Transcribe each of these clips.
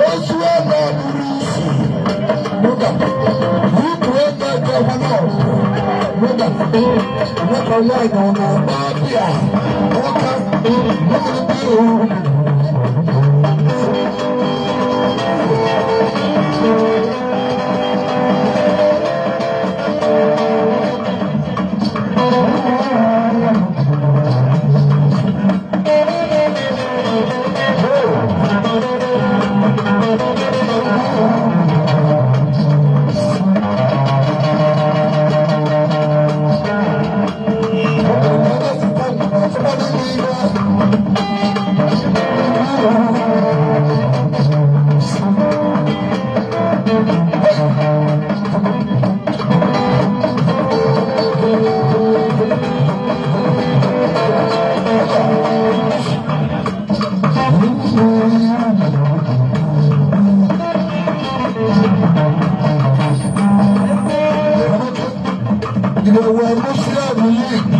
Ozu ebe buru isi. Mụda. Ikwu ebe kekwa n'ọgụ. Mụda. Nwata nwaanyị ọ na-agba bịa. Ọka. Mmiri bịa. Were Muslim League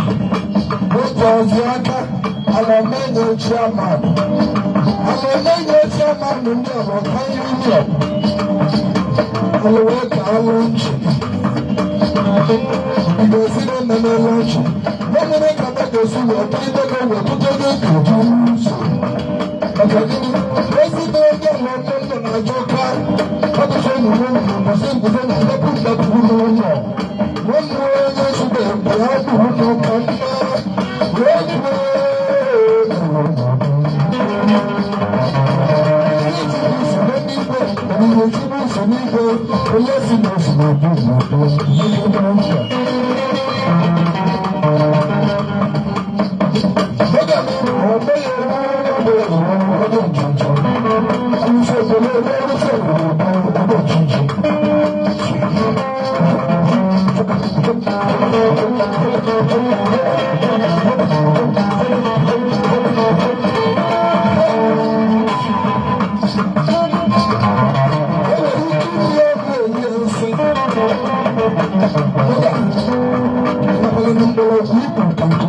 otu ọzọ aka alamenye chairman, alamenye chairman ndị ọlọta union alụwe ka alụ nchi ga-esi na mmemme lọnchi n'omere ka m ga-esi wee tụlite gị wee tụte gị ka ụzọ maka gịnị ezigbo onye ọlọta ndụ na-ajọ ka ọ dịcha enyi m nguzo nguzo na ndepụ ndepụ n'ụlọ nwanne onye zube mgbe ya bụrụ n'ụka mma wee kwuo.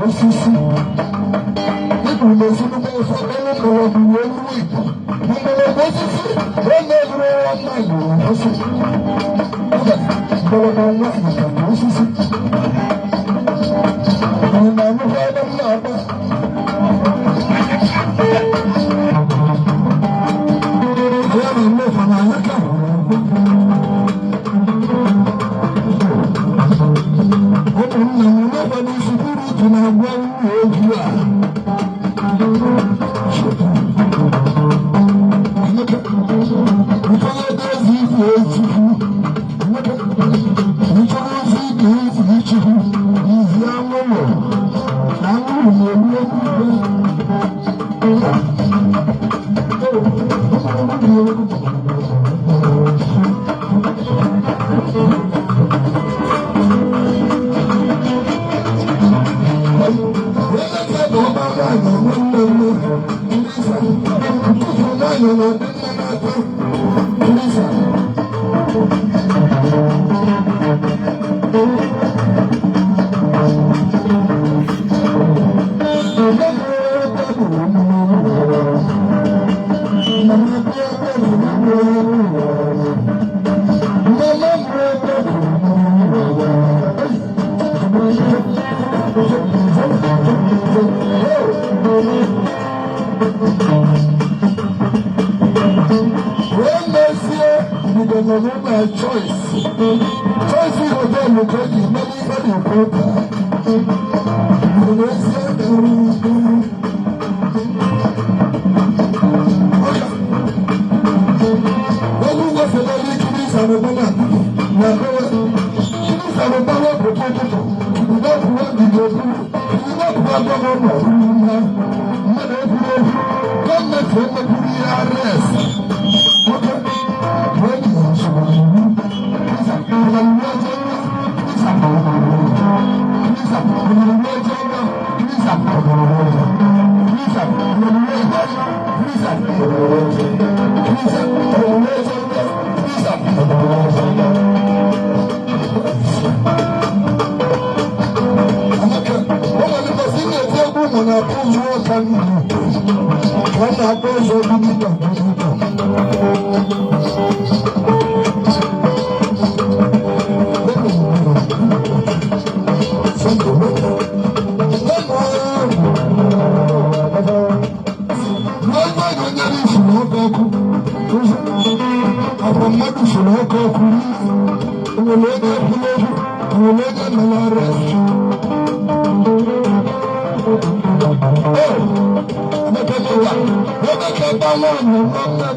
Osisi ikpuru n'ezinụlọ ofe elu mgbọrọgwụ wee ruo igbo mgbọrọgwụ osisi wee na-eburu nwaanyị osisi mgbọrọgwụ nwaanyị ka bụ osisi ị na-anụkwa ebe m na-agba ya na mmefu na anya ka ụmụnna m n'ụfọdụ security na-agwa nwunye okwu a. Nchọrọ ezi ifu echukwu, nchọrọ ozi ike ifu ichukwu izi anwụrụ na anwụrụ na-egbu egbu. Ntụfu nwanyị na-adị mma n'aka. Lisa. Wee mezie bido na Choice Choice Hotel ka eji mere ife na-ekwu ụka n'ezie. Egwu gwefere ikiri sarụbala na kiri sarụbala pụta ụtụtụ ndapụwa ndidi okwu ndapụwa gọvanọ na mmadụ ekwuru okwu gọọmenti emekwuru ihe arrest nwoke wee ji nsogbu iwu. Na-agba ọsọ gịnịka gịnịka. Mmadụ soro ọkụ ọkụ, nwere onye kwuru okwu, nwere onye nọ n'arrest. Emeka Emeka nwaanyị nwanne.